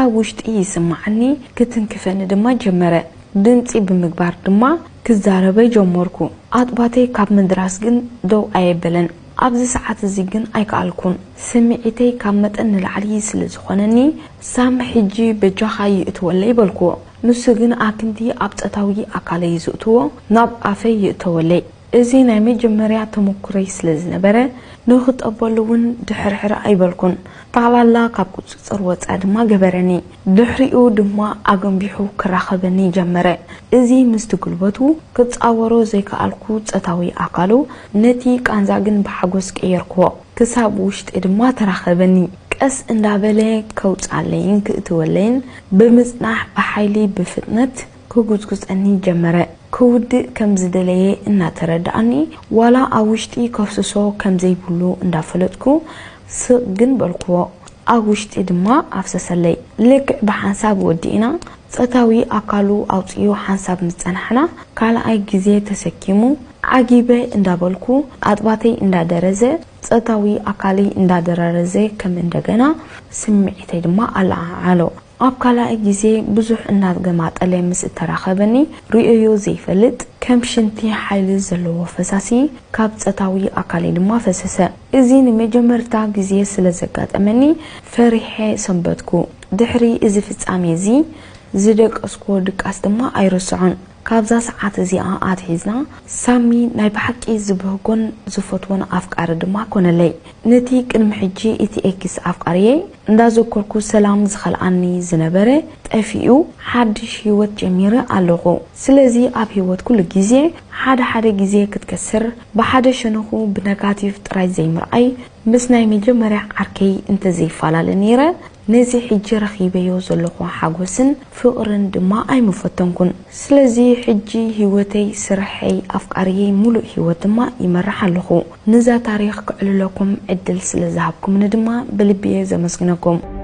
ኣብ ውሽጢ ይስምዓኒ፣ ክትንክፈኒ ድማ ጀመረ። ድምጺ ብምግባር ድማ ክዛረበ ጀመርኩ። ኣጥባተይ ካብ ምድራስ ግን ደው ኣየበለን። ኣብዚ ሰዓት እዚ ግን ኣይከኣልኩን። ስምዒተይ ካብ መጠን ንላዕሊ ስለ ዝኾነኒ፣ ሳም ሕጂ በጃኻ ይእትወለይ በልኩዎ። ንሱ ግን ኣክንዲ ኣብ ጸታዊ ኣካለይ ዝእትዎ ናብ ኣፈይ ይእተወለይ። እዚ ናይ መጀመርያ ተመኩረይ ስለ ዝነበረ፣ ንኽጠበሉ እውን ድሕርሕር ኣይበልኩን። ጠቕላላ ካብ ቁጽጽር ወጻ ድማ ገበረኒ። ድሕሪኡ ድማ ኣገንቢሑ ክራኸበኒ ጀመረ። እዚ ምስቲ ጉልበቱ ክጻወሮ ዘይከኣልኩ ጸታዊ ኣካሉ፣ ነቲ ቃንዛ ግን ብሓጎስ ቀየርክዎ። ክሳብ ውሽጢ ድማ ተራኸበኒ። ቀስ እንዳበለ ከውጻለይን ክእትወለይን ብምጽናሕ ብሓይሊ ብፍጥነት ክጉዝጉዘኒ ጀመረ። ክውድእ ከም ዝደለየ እናተረድኣኒ፣ ዋላ ኣብ ውሽጢ ከፍስሶ ከም ዘይብሉ እንዳፈለጥኩ ስቕ ግን በልክዎ። ኣብ ውሽጢ ድማ ኣፍሰሰለይ። ልክዕ ብሓንሳብ ወዲእና ጸታዊ ኣካሉ ኣውጺኡ ሓንሳብ ምስ ጸናሕና፣ ካልኣይ ግዜ ተሰኪሙ ዓጊበ እንዳበልኩ ኣጥባተይ እንዳደረዘ፣ ጸታዊ ኣካለይ እንዳደራረዘ ከም እንደገና ስምዒተይ ድማ ኣለዓዓሎ። ኣብ ካልኣይ ግዜ ብዙሕ እናገማጠለ ምስ እተራኸበኒ፣ ርእዮዮ ዘይፈልጥ ከም ሽንቲ ሓይሊ ዘለዎ ፈሳሲ ካብ ጸታዊ ኣካለይ ድማ ፈሰሰ። እዚ ንመጀመርታ ግዜ ስለ ዘጋጠመኒ ፈሪሐ ሰንበትኩ። ድሕሪ እዚ ፍጻሜ እዚ ዝደቀስኩዎ ድቃስ ድማ ኣይርስዖን። ካብዛ ሰዓት እዚኣ ኣትሒዝና ሳሚ ናይ ብሓቂ ዝብህጎን ዝፈትዎን ኣፍቃሪ ድማ ኮነለይ። ነቲ ቅድሚ ሕጂ እቲ ኤክስ ኣፍቃሪየይ እንዳዘከርኩ ሰላም ዝኸልኣኒ ዝነበረ ጠፊኡ ሓድሽ ህይወት ጀሚረ ኣለኹ። ስለዚ ኣብ ህይወት ኩሉ ግዜ ሓደ ሓደ ግዜ ክትከስር፣ ብሓደ ሸነኹ ብነጋቲቭ ጥራይ ዘይምርኣይ ምስ ናይ መጀመርያ ዓርከይ እንተዘይፈላለ ነይረ፣ ነዚ ሕጂ ረኺበዮ ዘለኹ ሓጎስን ፍቕርን ድማ ኣይምፈተንኩን። ስለዚ ሕጂ ህይወተይ፣ ስርሐይ፣ ኣፍቃሪየይ፣ ሙሉእ ህይወት ድማ ይመርሕ ኣለኹ። ነዛ ታሪኽ ክዕልለኩም ዕድል ስለ ዝሃብኩምኒ ድማ ብልቢ እየ ዘመስግነኩም።